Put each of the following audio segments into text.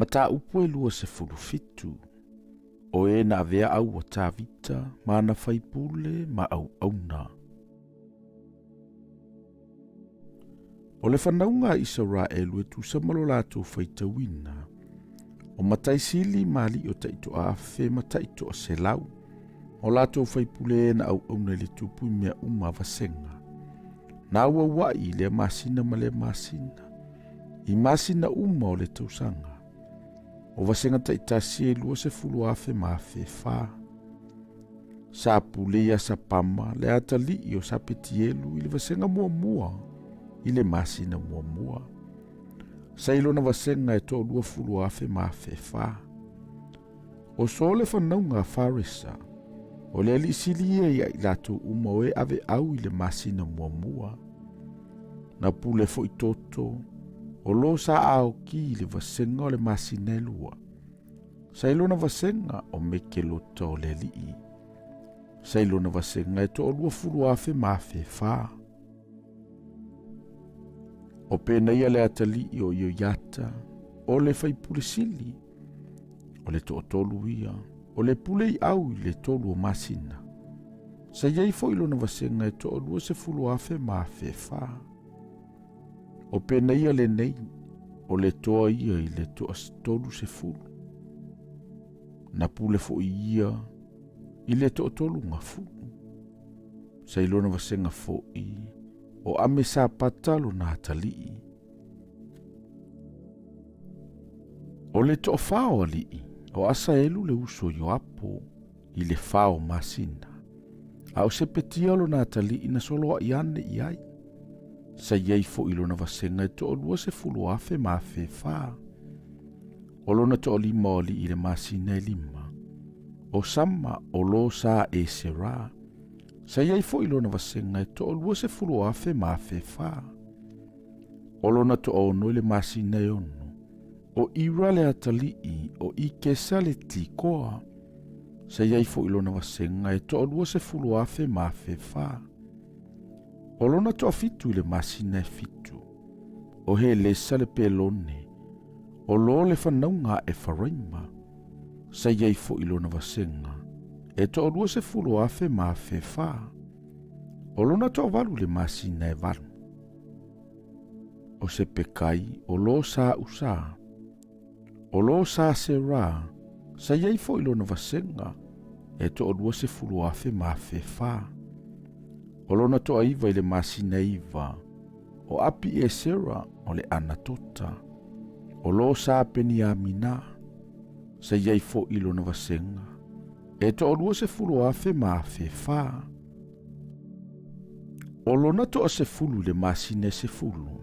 Mataupu e 27, o e na avea au a Tavita ma ana faipule ma auauna. O le fanauga a Isaraelu e tusa ma lo latou faitauina, o matai sili ma alii o taitoa-afe ma taitoa-selau, ma o latou faipule e na auauna i le tupu i mea uma a vasega. Na auauai i lea masina ma lea masina, i masina uma o le tausaga. O vasega taitasi e 20,000 ma 1,400. Sa pule ia Sapama le atalii o Sapetielu i le vasega muamua i le masina muamua. Sa i lona vasega e 20,000 ma 1,400. O so le fanauga a Faresa, o le alii sili ia ia i latou uma o e ave au i le masina muamua. Na pule foi toto, o lo sa aoki i le vasega o le masina e lua. Sa i lona vasega o Mekelota o le alii. Sa i lona vasega e 20,000 ma 1,400. O Penaia le atalii o Ioiata, o le faipule sili, o le toatolu ia, o le pule i au i le tolu o masina. Sa i ai foi lona vasega e 20,000 ma 1,400. O Penaia lenei, o le toa ia i le toa 30. Na pule foi ia i le toatolu gafulu. Sa i lona vasega foi o Amesapata lona atalii. O le toafa o alii o Asaelu le uso Ioapo i le fa o masina. A o Sepetia lona atalii na soloai ane i ai. Sa i ai foi lona vasega e 20,000 ma 1,400. O lona toalima o alii i le masina e lima. O Sama o lo sa e Sera. Sa i ai foi lona vasega e 20,000 ma 1,400. O lona toaono i le masina e ono. O Ira le atalii o Ikesa le Tikoa. Sa i ai foi lona vasega e 20,000 ma 1,400. O lona toafitu i le masina e fitu. O Helesa le Pelone. O lo le fanauga a Efaraima. Sa i ai foi lona vasega e 20,000 ma 1,400. O lona toavalu i le masina e valu. O Sepekai o lo sa Usa. O lo sa Sera, sa i ai foi lona vasega e 20,000 ma 1,400. O lona toaiva i le masina e iva, o Api Esera o le Anatota. O lo sa Peniamina, sa i ai foi lona vasega e 20,000 ma 1,400. O lona toa sefulu i le masina e sefulu,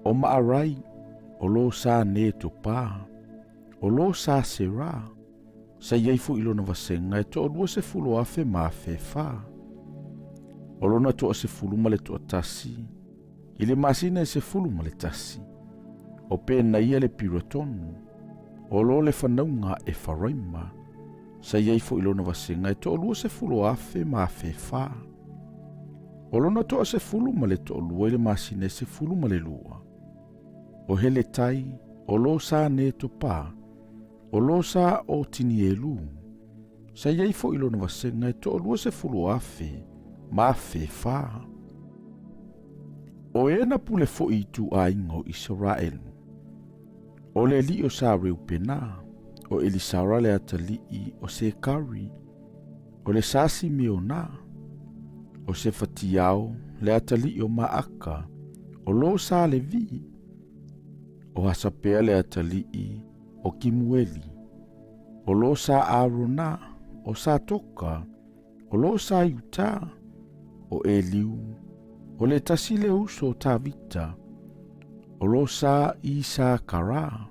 o Maarai, o lo sa Netopā, o lo sa Sera, sa i ai foi lona vasega e 20,000 ma 1,400. O lona toa sefulu ma le toatasi, i le masina e 11, o Penaia le Piratonu, o lo le fanauga a Efaraima, sa i ai foi lona vasega e 20,000 ma 1,400. O lona toa sefulu ma le toalua i le masina e 12, o Heletai, o lo sa Netopā, o lo sa o Tinielu, sa i ai foi lona vasega e 20,000 ma 1,400. O e na pule foi i ituaiga o Isaraelu, o le alii o sa Reupena, o Elisara le atalii o Sekari, o le sa Simeona, o Sefatiao le atalii o Maaka, o lo sa Levi, o Hasapea le atalii o Kimueli, o lo sa Arona, o Satoka, o lo sa Iuta, o Eliu, o le tasi le uso o Tavita, o lo sa Isakara,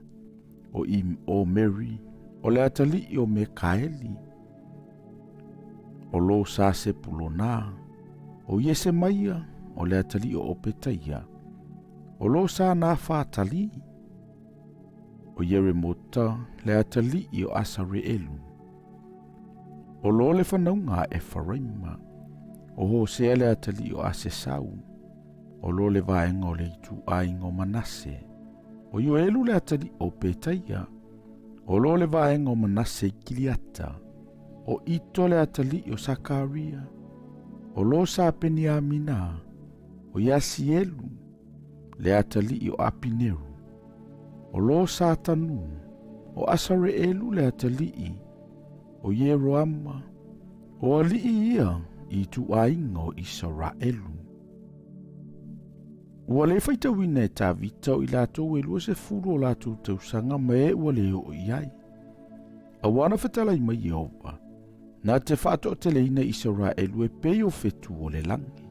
o i o Mary, o le atalii o Mekaeli, o lo sa Sepulona, o Iesemaia, o le atalii o Opetaia, o lo sa Nafatali, o Ieremota, le atalii o Asareelu, o lo le fanauga a Efaraima, o Hosea le atalii o Asesau, o lo le vaega o le ituaiga o Manase. O Ioelu le atalii o Petaia, o lo le vaega o Manase i Kiliata, o Ito le atalii o Sakaria, o lo sa Peniamina, o Iasielu le atalii o Apineru, o lo sa Tanu, o Asareelu le atalii o Ieroama, o alii ia i ituaiga o Isaraelu. Ua le faitauina e Tavita o i latou e 20 o latou tausaga ma e ua le oo i ai. Auā na fetalai mai Ieova, na te faatoateleina Isaraelu e pei o fetu o le lagi.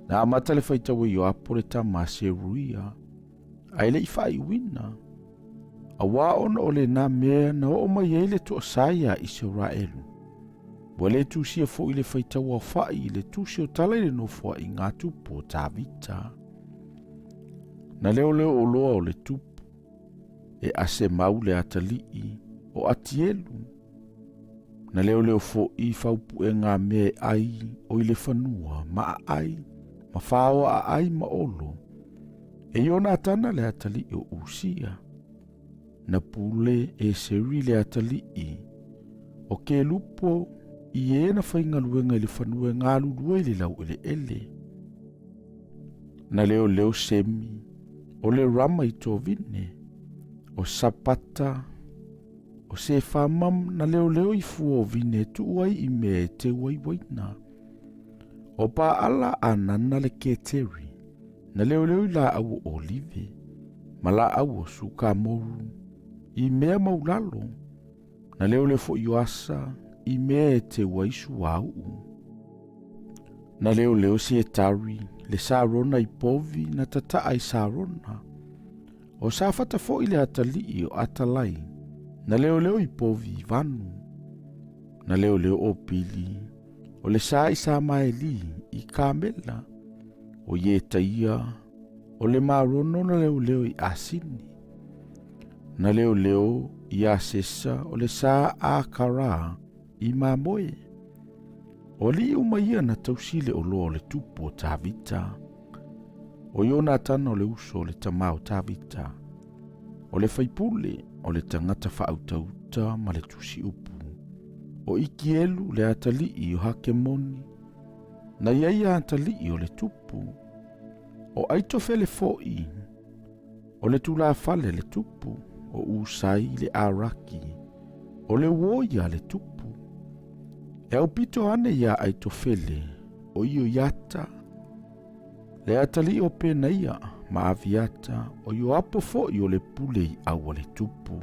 Na amata le faitau e Ioapo le tama a Seruia, ae le i faaiuina. Auā ona o lena mea na oo mai ai le toasā iā Isaraelu. Ua le tusia foi le faitau aofa'i i le tusi o tala i le nofoa'iga a tupu o Tavita. Na leoleo oloa o le tupu, e Asemau le atalii o Atielu. Na leoleo fo'i faupu'ega mea e ai o i le fanua ma aai ma faoa aai ma olo. E Ionatana le atalii o Usia. Na pule e Seri le atalii o Kelupo i e na faigaluega i le fanua e galulue i le laueleele. Na leoleo Semi o le Rama i Tovine, o Sapata, o Sefamam na leoleo i fua o vine e tuu ai i mea e teu ai uaina. O Paala Anana le Keteri, na leoleo i laau o olive, ma laau o sukamoru, i mea maulalo, na leoleo foi Ioasa i mea e teu ai suauu. Na leoleo Sietari le Sarona i povi na tataa i Sarona. O Safata foi le atalii o Atalai, na leoleo i povi i vanu. Na leoleo o Pili, o le sa i Samaeli i Kamela, o Ietaia, o le Marono na leoleo i Asini. Na leoleo i Asesa o le sa Akara i Mamoe. O alii uma ia na tausi le oloa o le tupu o Tavita. O Ionatana o le uso o le tama o Tavita. O le faipule o le tagata faautauta ma le tusi upu. O Ikielu le atalii o Hakemoni. Na i ai atalii o le tupu. O Aitofele fo'i o le tulafale le tupu. O Usai le Araki. O le uo ia le tupu. E aupito ane ia Aitofele o Ioiata. Le atalii o Penaia ma Aviata o Ioapo fo'i o le pule i au a le tupu.